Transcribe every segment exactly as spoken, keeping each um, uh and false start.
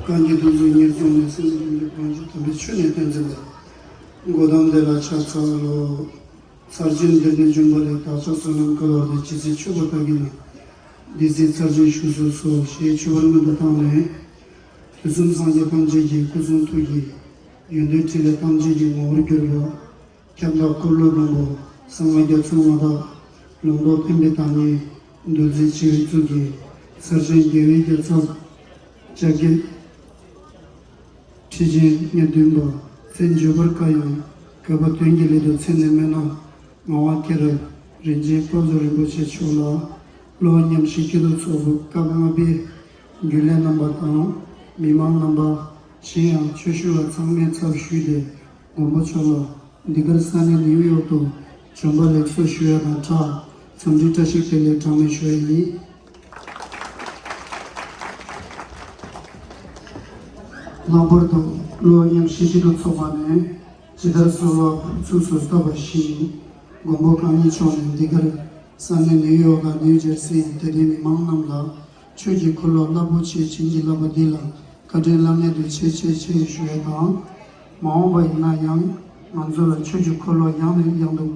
གང་གིས་ཐུགས་བཟོད་ཉེར་བྱུང་ནས། སེམས་ཅན་ཐམས་ཅད་གང་བྱུང་དམ་པའི་ཆོས་ནི་སྟོན་མཛད་པ། གོ་ཏམ་དེ་ལ་ཕྱག་འཚལ་ལོ། ཚར་གཅོད་འདིར་ནི་བྱུང་བ་ལས། བདག་ཅག་བསོད་ནམས་བསྐལ་བར་དུ། ཇི་སྲིད་འཆི་བ་དག་གི་ནང་། འདི་སྲིད་ཚར་གཅོད་བཞུགས་སུ་གསོལ། ཞེས་མཆོད་པར་སྔོན་དུ་བཏང་ནས། དུས་གསུམ་སངས་རྒྱས་ཐམས་ཅད་ཀྱི། སྐུ་གསུང་ཐུགས་ཀྱི་ཡོན་ཏན་ཕྲིན་ལས་ཐམས་ཅད་ཀྱི་ངོ་བོར་གྱུར་པ། ཁྱབ་བདག་འཁོར་ལོ་སྒྲོན་པོ་གསང་སྔགས་རྒྱ་མཚོའི་མངའ་བདག་ལུང་རྟོགས་བསྟན་པའི་བདག་ཉིད་རྡོ་རྗེ་འཆང་གཙུག་གི་ཚར་གཅོད་རྒྱལ་བའི་རྒྱལ་ཚབ་ལྕགས་ཁྱི་ཁྲི་ཆེན་ཉེར་བདུན་པ། མཚན་བརྗོད་པར་དཀའ་ཡང་དགོས་པ་དོན་གྱི་སླད་དུ་མཚན་ནས་སྨོས་ན། ངག་དབང་མཁྱེན་རབ་རིན་ཆེན་དཔལ་འཛོམས་རིན་པོ་ཆེ་མཆོག་ལ་སློབ་དཔོན་ཉམས་ཞིབ་སྐྱིད་སྡུག་ཚོགས་པ་སྐབས་ལྔ་པའི་ རྒྱུན་ལས་རྣམ་པ་དང་མི་མང་རྣམ་པ། གཞན་ཡང་ཆོས་ཞུ་བ་ཚང་མའི་ཚབ་ཞུས་ཏེ། མགོན་པོ་མཆོག་ལ་འདི་གར་ས་གནས་ནིའུ་ཡོག་ཏུ་བྱོན་པ་ལེགས་སོ་ཞུ་ཡ་དང་སྦྲགས། འཚམས་འདྲི་བཀྲ་ཤིས་བདེ་ལེགས་གྲངས་མེད་ཞུ་ཡ་ཡིན། ལྷག་པར་དུ་གླུ་བ་མཉམ་གཤིབ་སྤྱི་མཐུན་ཚོགས་པ་ནས་ཇི་ལྟར་གསོལ་བ་ཕུར་ཚུགས་སུ་བཏབ་པ་བཞིན། མགོན་པོ་གང་ཉིད་མཆོག་ནས་འདི་གར་ས་གནས་ནིའུ་ཡོག་དང་ནིའུ་ཇར་སིའི་དད་ལྡན་མི་མང་རྣམས་ལ་ཆོས་ཀྱི་འཁོར་ལོ་རླབས་པོ་ཆེ་བྱིན་གྱིས་བརླབས་པ་འདི་ལ་བཀའ་དྲིན་བླ་མེད་དུ་ཆེ་ཆེ་ཆེ་ཞུ་ཡ་དང་། མ་འོངས་པ་ཡིན་ན་ཡང་ང་ཚོ་ལ་ཆོས་ཀྱི་འཁོར་ལོ་ཡང་ནས་ཡང་དུ་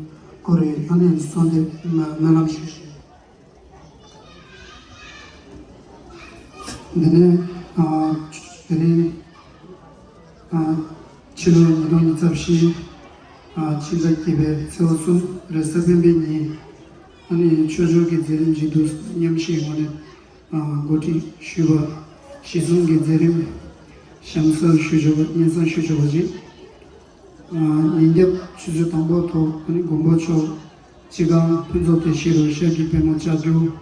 བསྐོར་བའི་ཨ་ནེ་གསོལ་འདེབས་སྨོན་ལམ་ཞུ། འདི་ནས་ཨ་དེ་རིང་ཨ་ཕྱི་ལོ་ཉིས་སྟོང་ཉི་ཤུ་རྩ་བཞི་ཨ་ཕྱི་ཟླ་བརྒྱད་པའི་ཚེས་པ་གསུམ་རེས་གཟའ་སྤེན་པའི་ཉིན་ཨ་ནི་ཆོས་ཕྱོགས་ཀྱི་མཛད་རིམ་མཇུག་བསྡུ་མཉམ་ཞུགས་ངོས་ནས་ཨ་འགོ་ཁྲིད་ཞུས་པ་གཞི་བཟུང་གི་མཛད་རིམ་གཤམ་གསལ་ཞུ་ཆོག་པ་སྙན་སེང་ཞུ་ཆོག་པ་ཅིག་ཉིན་རྒྱབ་ཆུ་ཚོད་དང་པོ་ཐོག་ཨ་ནི་མགོན་པོ་མཆོག་སྤྱི་ཁང་ཕུན་ཚོགས་སྡེ་བཞི་རུ་ཤར་གྱི་པད་མོ་ལྕགས་ཀྱུ།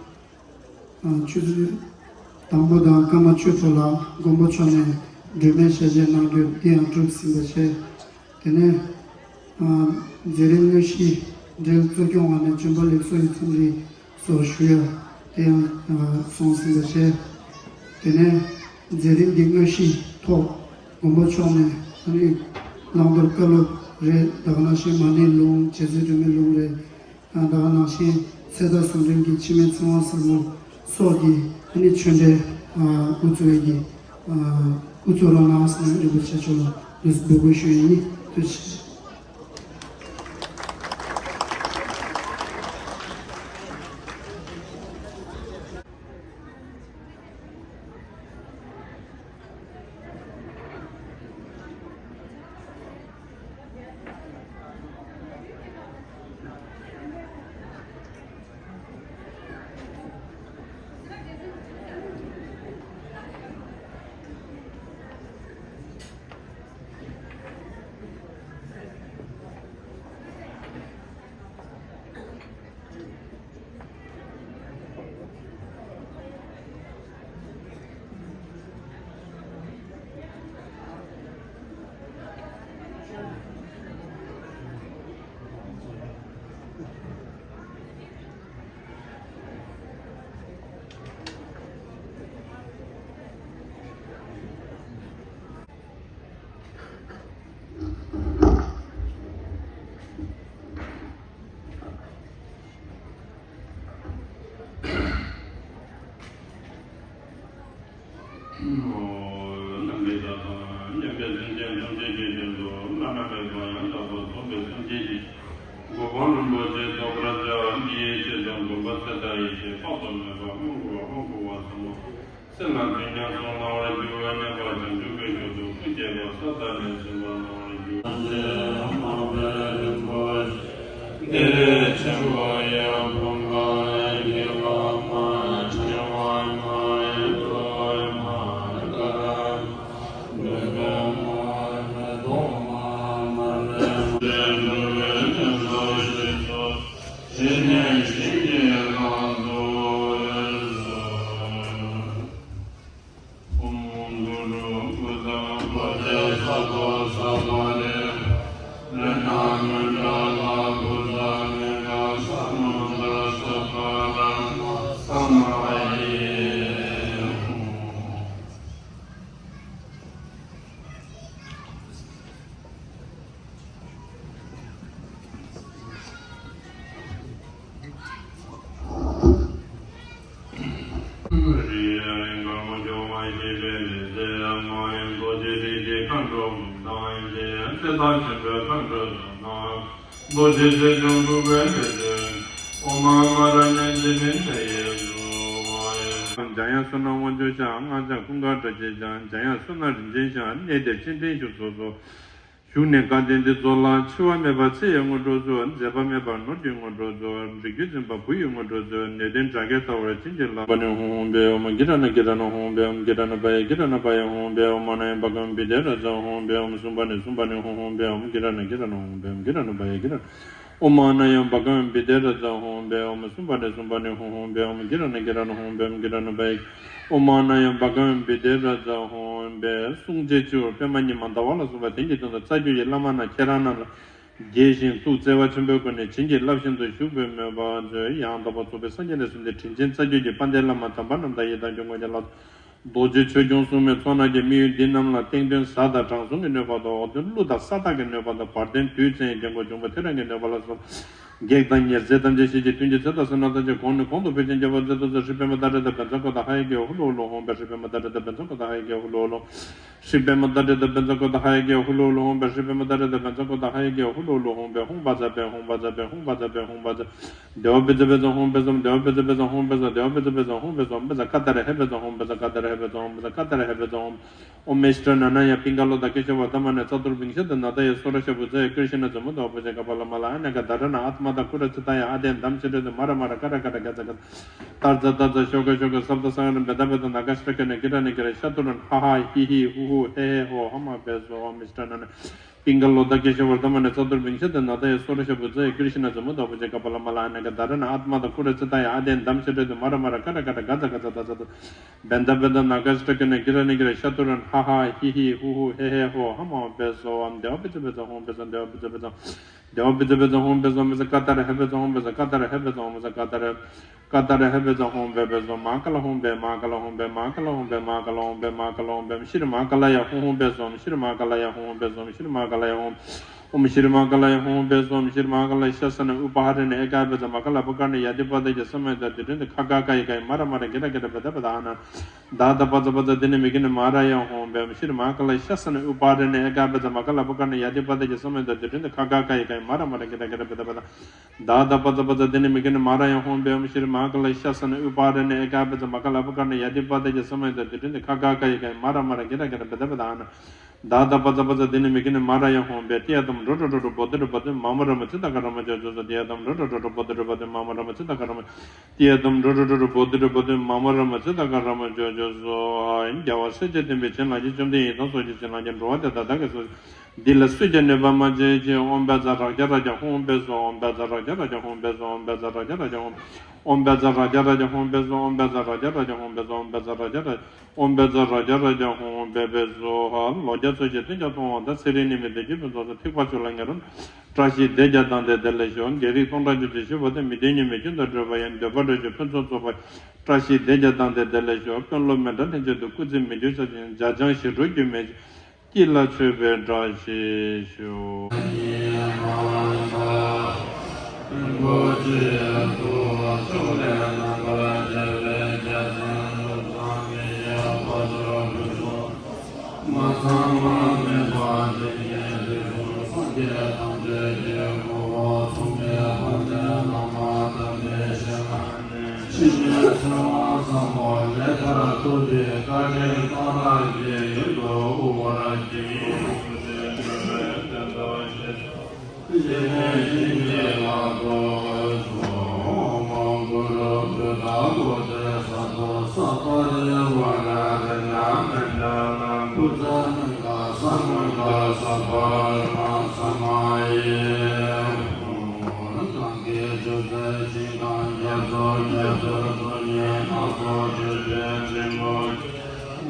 ཆུ་ཚོད་དང་པོ་དང་སྐར་མ་བཅུ་ཐོག་ལ་མགོན་པོ་མཆོག་ནས་སྒྲོལ་མའི་ཞལ་མཇལ་གནང་རྒྱུ་འདི་ཡང་གྲུབ་ཟིན་པ་བྱས། དེ་ནས་མཛད་རིམ་དངོས་གཞི་འབྲེལ་གཙོ་སྐྱོང་བ་ནས་བྱོན་པ་ལེགས་སོ་ཡི་འཚམས་འདྲི་སོགས་ཞུ་ཡ་དེ་ཡང་སོང་ཟིན་པ་བྱས། དེ་ནས་མཛད་རིམ་འདི་དངོས་གཞིའི་ཐོག་མགོན་པོ་མཆོག་ནས་ཨ་ནི་བླང་དོར་བཀའ་སློབ་རེད། ད་ག་ནང་བཞིན་མ་ཎིའི་ལུང་། རྗེ་བཙུན་སྒྲོལ་མའི་ལུང་རེད། ད་ག་ནང་བཞིན་ཚེ་བདག་ཟུང་འབྲེལ་གྱི་འཆི་མེད་ཚེ་དབང་ཟབ་མོ་སོགས་ཀྱི་ཨ་ནི་ཆོས་འབྲེལ་དབུ་གཙོ་བའི་གི་དབུ་གཙོ་རང་གནང་ཟིན་རིན་པོ་ཆེ་མཆོག་ལ་འདུག་སེ་འབོད་སྐུལ་ཞུ་ཡི་ཡིན། ཐུགས་རྗེ་ཆེ། ནམ་མཁའི་མཐའ་དང་མཉམ་པའི་སེམས་ཅན་ཐམས་ཅད་ཀྱི་དོན་དུ་བླ་ན་མེད་པ་ཡང་དག་པར་རྫོགས་པའི་སངས་རྒྱས་ཀྱི་གོ་འཕང་རིན་པོ་ཆེ་ཐོབ་པར་བྱ་བ་འདི་ཡི་ཆེད་དུ་མགོན་པོ་ཚེ་མཐའ་ཡི་ཞེས་དཔག་ཏུ་མེད་པ་དབང་བསྐུར་བ་དབང་བསྐུར་བ་ཟབ་མོ། སེམས་ལ་དོན་ཀྱང་སོང་གནང་བར་འགྱུར་བའི་མཉམ་པར་བྱང་ཆུབ་ཀྱི་རྒྱུ་དུ་སྐུ་བསྐྱེད་པ་ས་དང་ནས་གསུངས་པ་གནང་བར་འགྱུར། འདིར་ཆེན་པོ་ཡི་བུམ་པ་ཡི་བ་མ་ཆེ་བ་མ་ཡི་བ་མ་དཀར་མ་མི་དོ་མ་མ་ལེ་མ་ལེ་མ་ལེ་མ་ལེ། འཇམ་དབྱངས་བསོད་ནམས་དབང་ཕྱུག་ཤར། སྔགས་འཆང་ཀུན་དགའ་སྒྲ་གཅན་འཆང་། འཇམ་དབྱངས་བསོད་ནམས་རིན་ཆེན་ཤར། གནས་འདིར་སྤྱན་འདྲེན་བཞུགས་སོ་སོ། བཞུགས་ནས་བཀའ་བསྟན་འདི་ཚོ་ལ། འཆི་བ་མེད་པར་ཚེ་ཡི་དངོས་གྲུབ་སྩོལ། འཛད་པ་མེད་པར་ནོར་གྱི་དངོས་གྲུབ་སྩོལ། རིགས་རྒྱུད་འཛིན་པ་བུ་ཡི་དངོས་གྲུབ་སྩོལ། ནད་གདོན་དགྲ་བགེགས་ཐལ་བར་བྱིན་གྱིས་བརླབ། པ་ནི་ཧཱུྃ་ཧཱུྃ་བཻ་ཨོཾ། གི་ཊ་ན་གི་ཊ་ན་ཧཱུྃ་ཧཱུྃ་བཻ་ཨོཾ། གི་ཊ་ན་པ་ཡ་གི་ཊ་ན་པ་ཡ་ཧཱུྃ་ཧཱུྃ་བཻ་ཨོཾ། མ་ན་ཡ་བ་ག་མ་བི་དྷེ་ར་ཛ་ཧཱུྃ་ཧཱུྃ་བཻ་ཨོཾ། སུམ་པ་ནི་སུམ་པ་ནི་ཧཱུྃ་ཧཱུྃ་བཻ་ཨོཾ། གི་ཊ་ན་གི་ཊ་ན་ཧཱུྃ་ཧཱུྃ་བཻ་ཨོཾ། གི་ཊ་ན་པ་ཡ་གི་ཊ་ན། ཨོཾ་ཨཱཿནཱ་ཡ་བྷ་ག་ཝན་བི་དྷེ་ར་ཛ་ཧོཾ་བྷེ། ཨོཾ་སུ་བྷ་རེ་སུ་བྷ་ནི་ཧོཾ་ཧོཾ་བྷེ། ཨོཾ་གྷི་ར་ཎ་གྷི་ར་ཎ་ཧོཾ་བྷེ། ཨོཾ་གྷི་ར་ཎ་བྷ་ཡེ། ཨོཾ་ཨཱཿནཱ་ཡ་བྷ་ག་ཝན་བི་དྷེ་ར་ཛ་ཧོཾ་བྷེ། གསུང་བྱེད་སྤྱི་བོར་པདྨ་ཉི་མ་ཟླ་བ་ལ་སོགས་པ་དེང་གི་དོན་དུ་རྩ་བརྒྱུད་ཀྱི་བླ་མ་རྣམས་ཁྱེད་རང་རྣམས་ལ་དགྱེས་ཤིང་ཐུགས་བརྩེ་བ་ཆེན་པོའི་སྒོ་ནས་བྱིན་གྱིས་བརླབས་བཞིན་དུ་བཞུགས་པའི་མོས་པ་མཛོད། ཡང་དག་པར་རྫོགས་པའི་སངས་རྒྱས་ལས་གསུངས་ཏེ་དྲིན་ཅན་རྩ་བརྒྱུད་ཀྱི་དཔལ་ལྡན་བླ་མ་དམ་པ་རྣམས་དང་ཡི་དམ་ཆོས་སྐུ་ཀུན་ལ་རྡོ་རྗེ་ཆོས་སྐྱོང་སྲུང་མའི་ཚོགས་རྣམས་ཀྱིས་དམིགས་ཡུལ་འདི་རྣམས་ལ་སྟེང་གདོན་གཟའ་དང་དྲང་སྲོང་གི་གནོད་པ་དང་། འོག་གདོན་ཀླུ་དང་ས་བདག་གི་གནོད་པ་དང་། བར་གདོན་བདུད་བཙན་གྱི་རྒྱལ་མགོན་འབྱུང་པོ་ཐེའུ་རང་གི་གནོད་པ་ལ་སོགས་པ་བགེགས་དང་ཉེར་འཚེ་ཐམས་ཅད་ཞི་ཞིང་མཐུན་རྐྱེན་ཚེ་དང་བསོད་ནམས་ཐམས་ཅད་གོང་ནས་གོང་དུ་འཕེལ་ཞིང་རྒྱས་པར་མཛད་དུ་གསོལ། ཧྲཱིཿ་པདྨ་ཏཱ་རེ་ཏ་བཛྲ་ཀོ་ཏ་ཧ་ཡ་གི་ཧུ་ལུ་ཧུ་ལུ་ཧོཾ་བྷེ། ཧྲཱིཿ་པདྨ་ཏཱ་རེ་ཏ་བཛྲ་ཀོ་ཏ་ཧ་ཡ་གི་ཧུ་ལུ་ཧུ་ལུ། ཧྲཱིཿ་པདྨ་ཏཱ་རེ་ཏ་བཛྲ་ཀོ་ཏ་ཧ་ཡ་གི་ཧུ་ལུ་ཧུ་ལུ་ཧོཾ་བྷེ། ཧྲཱིཿ་པདྨ་ཏཱ་རེ་ཏ་བཛྲ་ཀོ་ཏ་ཧ་ཡ་གི་ཧུ་ལུ་ཧུ་ལུ་ཧོཾ་བྷེ། ཧཱུྃ་བཛྲ་བྷེ། ཧཱུྃ་བཛྲ་བྷེ། ཧཱུྃ་བཛྲ་བྷེ། ཧཱུྃ་བཛྲ། དེ་བ་བི་ཛ་བྷེ་ཛ་ཧོཾ་བྷེ་ཛོམ། དེ་བ་བི་ཛ་བྷེ་ཛ་ཧོཾ་བྷེ་ཛོམ། དེ་བ་བི་ཛ་བྷེ་ཛ་ཧོཾ་བྷེ་ཛོམ། བྷེ་ཛ་ཀ་ཏ་ར་ཧེ་བྷེ་ཛ་ཧོཾ། བྷེ་ཛ་ཀ་ཏ་ར་ཧེ་བྷེ་ཛ་ཧོཾ། བྷེ་ཛ་ཀ་ཏ་ར་ཧེ་བྷེ་ཛ་ཧོཾ། ཨོཾ་ཨིཥྚ་ན་ན་ཡ་པིང་ཀ་ལོ་དྷ་ཀེ་ཤ་ཝརྡྷ་མ་ནི་ཙ་ཏུར་བྷིང་ཤ་དྷ་ན་དྷ་ཡ་སོ་ར་ཤ་བྷུ་ཛ་ཡ་ཀྲྀ་ཤི་ན་ཛ་མུ་ད་བྷུ་ཛ་ཡ་ཀ་པ་ལ་མ་ལ་ཨ་ན་ག་དྷ་ར་ཎ་ཨཏྨ་དྷ་ཀུ་ར་ཙི་ཏ་ཡ་ཨ་དེ་དམ་ཤྲེ་ཏུ་མ་ར་མ་ར་ཀ་ར་ཀ་ར་ག་ཛ་ག་ཛ། ཏར་ཛ་ཏར་ཛ་ཤོ་ཀ་ཤོ་ཀ་སབ་ཏ་སཾ་ཡ་ར་བེ་ཏ་བེ་ཏ་ན་ག་ཤྲ་ཀ་ན་གི་ར་ན་གི་ར་ཤ་ཏུ་ར་ཧ་ཧ་ཧི་ཧི་ཧུ་ཧུ་ཧེ་ཧེ་ཧོ་ཧ་མ་བྷེ་ཛོ། ཨོཾ་ཨིཥྚ་ན་ན་པིང་ཀ་ལོ་དྷ་ཀེ་ཤ་ཝརྡྷ་མ་ནི་ཙ་ཏུར་བྷིང་ཤ་དྷ་ན་དྷ་ཡ་སོ་ར་ཤ་བྷུ་ཛ་ཡ་ཀྲྀ་ཤི་ན་ཛ་མུ་ད་བྷུ་ཛ་ཡ་ཀ་པ་ལ་མ་ལ་ཨ་ན་ག་དྷ་ར་ཎ་ཨཏྨ་དྷ་ཀུ་ར་ཙི་ཏ་ཡ་ཨ་དེ་དམ་ཤྲེ་ཏུ་མ་ར་མ་ར་ཀ་ར་ཀ་ར་ག་ཛ་ག་ཛ་ད་ཛ་ད། བེ་ཏ་བེ་ཏ་ན་ག་ཤྲ་ཀ་ན་གི་ར་ན་གི་ར་ཤ་ཏུ་ར་ཧ་ཧ་ཧི་ཧི་ཧུ་ཧུ་ཧེ་ཧེ་ཧོ་ཧ་མ་བྷེ་ཛོ། ཨོཾ་དེ་བ་བི་ཛ་བྷེ་ཛ་ཧོཾ་བྷེ་ཛོམ། དེ་བ་བི་ཛ་བྷེ་ཛ། དེ་བ་བི་ཛ་བྷེ་ཛ་ཧོཾ་བྷེ་ཛོམ། བྷེ་ཛ་ཀ་ཏ་ར་ཧེ་བྷེ་ཛ་ཧོཾ་བྷེ་ཛ་ཀ་ཏ་ར་ཧེ་བྷེ་ཛ་ཧོཾ། བྷེ་ཛ་ཀ་ཏ་ར། ཀ་ཏ་ར་ཧེ་བྷེ་ཛ་ཧོཾ་བྷེ་བྷེ་ཛོམ། མ་ཀ་ལ་ཧོཾ་བྷེ། མ་ཀ་ལ་ཧོཾ་བྷེ། མ་ཀ་ལ་ཧོཾ་བྷེ། མ་ཀ་ལ་ཧོཾ་བྷེ། མ་ཀ་ལ་ཧོཾ་བྷེ། ཤྲཱི་མ་ཀ་ལ་ཡ་ཧོཾ་ཧོཾ་བྷེ་ཛོམ། ཤྲཱི་མ་ཀ་ལ་ཡ་ཧོཾ་བྷེ་ཛོམ། ཤྲཱི་མ་ཀ་ལ་ཡ་ཧོཾ། ཨོཾ་ཤྲཱི་མ་ཀ་ལ་ཡ་ཧོཾ་བྷེ་ཛོམ། ཤྲཱི་མ་ཀ་ལ་ཤ་ས་ན་ཨུ་པ་ཧ་རེ་ན་ཨེ་ཀ་བྷེ་ཛ་མ་ཀ་ལ་བུ་ཀ་ནི་ཡ་དི་པ་དེ་ཇ་ས་མ་ཡ་ད་དི་དྲན་དི་ཁ་ཀ་ཀ་ཡི་ཀ་ཡི་མ་ར་མ་ར་གི་ར་གི་ར་བེ་ཏ་བེ་ཏ་ཨ་ན། ད་ད་པ་ཙ་པ་ཙ་དི་ནི་མི་གི་ནི་མ་ར་ཡ་ཧོཾ་བྷེ། ཨོཾ་ཤྲཱི་མ་ཀ་ལ་ཤ་ས་ན་ཨུ་པ་ཧ་རེ་ན་ཨེ་ཀ་བྷེ་ཛ་མ་ཀ་ལ་བུ་ཀ་ནི་ཡ་དི་པ་དེ་ཇ་ས་མ་ཡ་ད་དི་དྲན་དི་ཁ་ཀ་ཀ་ཡི་ཀ་ཡི་མ་ར་མ་ར་གི་ར་གི་ར་བེ་ཏ་བེ་ཏ། ད་ད་པ་ཙ་པ་ཙ་དི་ནི་མི་གི་ནི་མ་ར་ཡ་ཧོཾ་བྷེ། ཨོཾ་ཤྲཱི་མ་ཀ་ལ་ཤ་ས་ན་ཨུ་པ་ཧ་རེ་ན་ཨེ་ཀ་བྷེ་ཛ་མ་ཀ་ལ་བུ་ཀ་ནི་ཡ་དི་པ་དེ་ཇ་ས་མ་ཡ་ད་དི་དྲན་དི་ཁ་ཀ་ཀ་ཡི་ཀ་ཡི་མ་ར་མ་ར་གི་ར་གི་ར་བེ་ཏ་བེ་ཏ་ཨ་ན། ད་ད་པ་ཙ་པ་ཙ་དི་ནི་མི་གི་ནི་མ་ར་ཡ་ཧོཾ་བྷེ། ཏི་ཡ་དམ་རོ་རོ་རོ་རོ་བོ་དི་རོ་བོ་དི་མ་མ་ར་མ་ཙི་ཏ་ག་ར་མ་ཇོ་ཇོ་ཟོ། ཏི་ཡ་དམ་རོ་རོ་རོ་རོ་བོ་དི་རོ་བོ་དི་མ་མ་ར་མ་ཙི་ཏ་ག་ར་མ། ཏི་ཡ་དམ་རོ་རོ་རོ་རོ་བོ་དི་རོ་བོ་དི་མ་མ་ར་མ་ཙི་ཏ་ག་ར་མ་ཇོ་ཇོ་ཟོ། རྒྱལ་བ་སྲས་བཅས་བསྟན་པའི་བྱིན་རླབས་ཀྱིས། བཅོམ་ལྡན་འདས་ཡི་དམ་སོགས་ཀྱི་བྱིན་རླབས་ཀྱིས། འགྲོ་བ་དེ་དག་བདག་གིས་བསུ་ཞིང་། འདི་ལ་སུས་ཀྱང་གནོད་པ་མ་བྱེད་ཅིག། ཨོཾ་བཛྲ་རཀྵ་རཀྵ་ཧཱུྃ་བྷེ་ཛོ། ཨོཾ་བཛྲ་རཀྵ་རཀྵ་ཧཱུྃ་བྷེ་ཛོ། ཨོཾ་བཛྲ་རཀྵ་རཀྵ་ཧཱུྃ། ཨོཾ་བཛྲ་རཀྵ་རཀྵ་ཧཱུྃ་བྷེ་ཛོ། ཨོཾ་བཛྲ་རཀྵ་རཀྵ་ཧཱུྃ་བྷེ་ཛོ། ཨོཾ་བཛྲ་རཀྵ་རཀྵ། ཨོཾ་བཛྲ་རཀྵ་རཀྵ་ཧཱུྃ་བྷེ་བྷེ་ཛོ་ཧ། ལོ་བརྒྱ་འཚོ་ཞིང་དོན་ཀྱང་མཐོང་བ་དང་། ཚེ་རིང་ནད་མེད་བདེ་སྐྱིད་ཕུན་སུམ་ཚོགས། ཐེག་པ་མཆོག་ལ་ངེས་རུང་། བཀྲ་ཤིས་བདེ་རྒྱས་དང་ལྡན་བདེ་ལེགས་ཤོག། རྒྱལ་རིགས་སྟོང་ཕྲག་བཅུ་གཅིག་ཞི་བ་དང་། མི་ལྡན་ཉོན་མོངས་ཀུན་ཏུ་སྒྲོལ་བ་ཡང་། འདོད་པ་ལྷ་ཆོས་ཕུན་སུམ་ཚོགས་པ། བཀྲ་ཤིས་བདེ་རྒྱས་དང་ལྡན་བདེ་ལེགས་ཤོག། དཔོན་སློབ་མི་འདྲ་ལྷན་ཅིག་ཏུ། སྐུ་ཚེ་མི་འགྱུར་ཞབས་ཀྱིས་བརྒྱན། འཇའ་ཚོན་ཞི་ཁྲོ་སྒྱུ་མའི་དཀྱིལ་ལ་མཆོད་པའི་བཀྲ་ཤིས་ཤོག།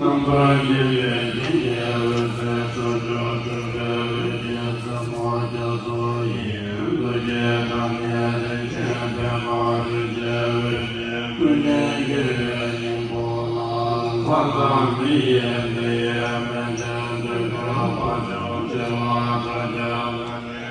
རྣམ་པར་རྒྱལ་བའི་ཞིང་གི་འོད་ཟེར་ཕྱོགས་བཅུར་འཕྲོས་པའི་འོད་ཀྱི་རྩེ་མོ་རྒྱ་མཚོ་ཡི། རྡོ་རྗེ་དང་ནི་རིན་ཆེན་པདྨ་རིགས་བརྒྱའི་འོད་ཟེར་ཀུན་ནས་རྒྱས་པའི་སྙིང་པོ་ལ། ལྷ་དང་མི་ཡི་མི་ཡི་མིག་ཅན་འདོད་པའི་དཔལ་འབྱོར་བྱེ་བ་ཕྲག་བརྒྱ་ལ་ནི།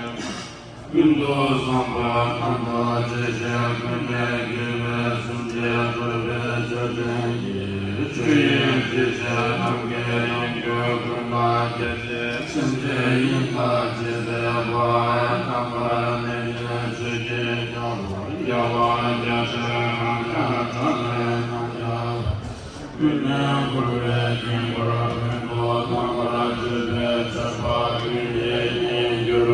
ཀུན་ཏུ་བཟང་པོ་རྣམས་དང་བཅས་ཤིང་། ཀུན་ནས་རྒྱལ་བའི་གསུང་རྒྱན་སྒྲོགས་པའི་མཆོད་སྤྲིན་གྱིས། ཆོས་དབྱིངས་སྐྱེ་མཆེད་ཐམས་ཅད་ཡོངས་གྱུར་ཀུན་ལ་ཁྱབ་སྟེ། སེམས་ཅན་ཡི་དྭགས་ཇི་སྲིད་པ། རྣམ་པར་གནོན་ནས་ཆོས་ཀྱི་རྒྱལ་པོ། རྒྱལ་བ་རྒྱ་ཆེན་ཧཱ་ཤ་ཁྲ་ལས་རྣམ་རྒྱལ། ཀུན་ནས་བསྐོར་བའི་དཀྱིལ་འཁོར་ཀུན་ཏུ་དམ་པར་བརྗོད་པའི་མཆོད་པ་ཀུན་གྱི་དབྱིངས་སུ་གྱུར་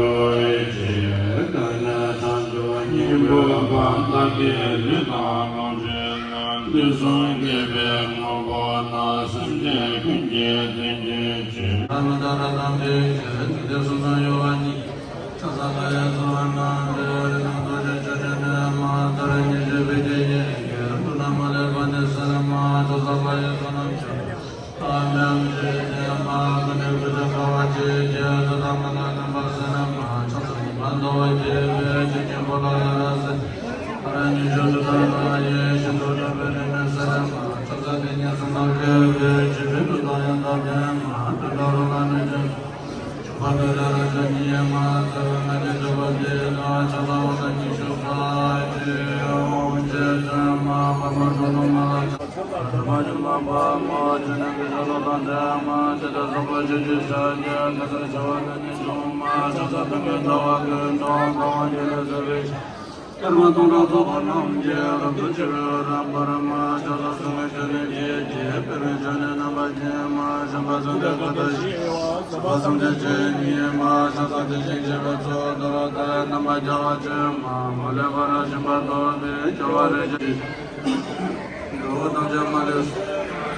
ཅིག། དེ་ནས་བྱང་ཆུབ་སྙིང་པོའི་དཔལ་བདག་གི་ལུས་དང་ལོངས་སྤྱོད་རྣམས་དུས་གསུམ་གུས་པས་བསྔོ་བ་ན། སེམས་ཅན་ཀུན་གྱི་དོན་ཀུན་བྱེད། ཀརྨ་སྟོང་ཕྲག་ཚོགས་པ་རྣམས་ཀྱིས་རབ་ཏུ་ཕྱུག་པའི་རབ་འབར་མ། ཕྱག་འཚལ་གསུང་གི་མཆོད་སྤྲིན་གྱིས་རྒྱས་པའི་མཆོད་རྟེན་རྣམ་པ་ཅན་མ། བྱམས་པ་སངས་རྒྱས་ཀ་དག་ཞི་བ་སརྦ་སངས་རྒྱས་ཆོས་ཉིད་མ། ཕྱག་འཚལ་དེ་བཞིན་གཤེགས་པའི་གཙུག་ཏོར་དང་རྣམ་པར་རྒྱལ་བ་ཆེན་མ། མ་ལུས་པ་རབ་བཞིན་པ་ཐོབ་པའི་རྒྱལ་བ་རིན་ཆེན་འགྲོ་བ་ཐམས་ཅད་མ་ལུས་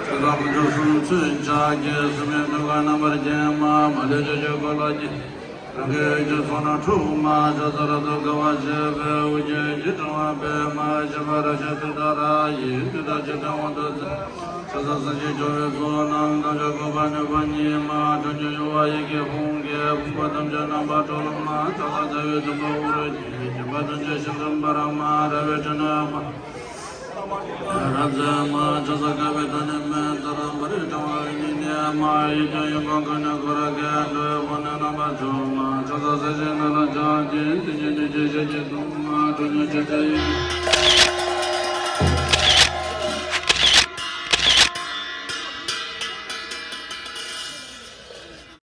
ཚེ་དང་ཕྱོགས་གསུམ་མཚོན་ཕྱག་རྒྱའི་སྲུང་མའི་མཐུ་ཁ་རྣམ་པར་བརྒྱན་མ། མ་ལུས་ཕྱོགས་བཅུའི་འཁོར་ལོ་བརྒྱའི། རང་གི་འོད་ཀྱི་ཚོགས་རྣམས་འཁྲུག་མ། ཕྱག་འཚལ་རབ་ཏུ་དགའ་བ་བརྗིད་པའི་དབུ་རྒྱན་གྱིས་ཕྲེང་བ་སྤེལ་མ། ཞབས་པད་རབ་བརྐྱང་ཏུཏྟཱ་ར་ཡིས། ཏུཏྟཱ་ཕྱིར་དོན་དབང་དུ་མཛད་མ། ཕྱག་འཚལ་སྲིད་ཞིའི་འབྱོར་བའི་ཚོགས་རྣམས། ཐམས་ཅད་བཀོད་པ་ནུས་པ་ཉིད་མ། ཁྲོ་གཉེར་གཡོ་བ་ཡི་གེ་ཕུང་བརྒྱད། ཕུང་པོ་ཐམས་ཅད་རྣམ་པར་སྒྲོལ་མ། ཕྱག་འཚལ་རྩ་བའི་སྲུང་མ་དབུ་རུ་རྒྱན། བརྒྱན་པ་ཐམས་ཅད་ཞིང་དུ་འབར་མ། རལ་པའི་ཁྲོད་ནས་རབ་མཛད་མ། ཕྱག་འཚལ་དགའ་བའི་མཐའ་ནས་མེ་ལྟར་འབར་བའི་ཕྲེང་བ་གཉིས་ལྡན་མ། གཡས་བརྐྱང་གཡོན་བསྐུམ་ཁ་གནོན་འཁོར་བརྒྱད། འགྲོ་བའི་དཔུང་ནི་རྣམ་པར་འཇོམས་མ། ཕྱག་འཚལ་སྲིད་ཞིའི་གནས་ལ་ཕྱག་འཚལ། མཚན་ཉིད་ནི་ཇི་སྲིད་ཀྱི་སྲུང་མ། ཁྲོ་གཉེར་ཆེ་ཕྲ་ཡི་